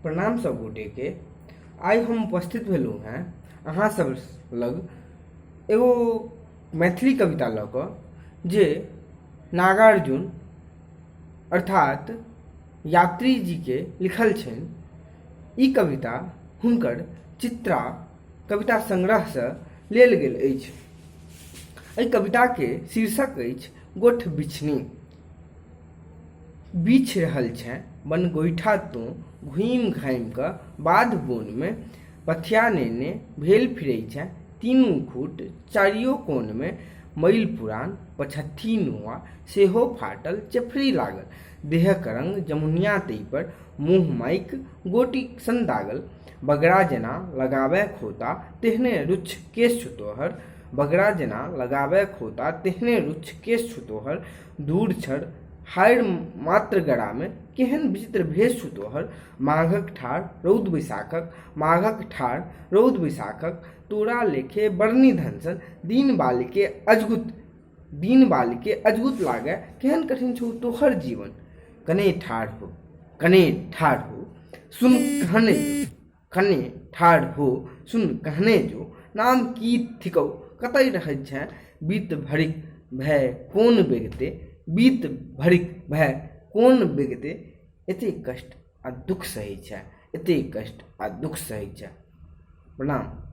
प्रणाम सब गोटेके। आइ हम उपस्थित भेलहुँ हेँ अहाँ सब लग एगो मैथिली कविता लऽ कऽ जे नागार्जुन अर्थात यात्री जीके लिखल छनि। ई कविता हुनकर चित्रा कविता संग्रहसँ लेल गेल अछि। एहि कविताके शीर्षक अछि गोठ बिछनी। बीछि रहल छेँ बनगोइठा तोँ घुमि घामि कऽ बाध बोनमे, पथिया नेने भेल फिरै छेँ तीनू खूट चारियो कोनमे। मैल पुरान पचहत्थी नूआ सेहो फाटल चेफड़ी लागल, देहक रंग जमुनिया तैपर मुँह माइक गोटी सन दागल। बगड़ा जेना लगाबए खोता तेहने रुच्छ केश छौ तोहर, बगड़ा जेना लगाबए खोता तेहने रुच्छ केश छौ तोहर। दूर छड़ हारि मात्र गरामे केहन विचित्र भेष छौ तोहर। माघक ठाढ़ रौद बैसाखक, माघक ठाढ़ रौद बैसाखक तोरा लेखे बरनी धनसन। दीन बालिके अजगुत, दीन बालिके अजगुत लागए केहन कठिन छौ तोहर जीवन। कने ठाढ़ हो, कने ठाढ़ हो सुन कहने जो, कने ठाढ़ हो सुन कहने जो नाम की थिकौ कतय रहैत छेँ। बीत भरिक भय कोन बेगते, बीत भरिक भय कोन बेगते एतेक कष्ट आ दुःख सहै छेँ, एतेक कष्ट आ दुःख सहै छेँ। प्रणाम।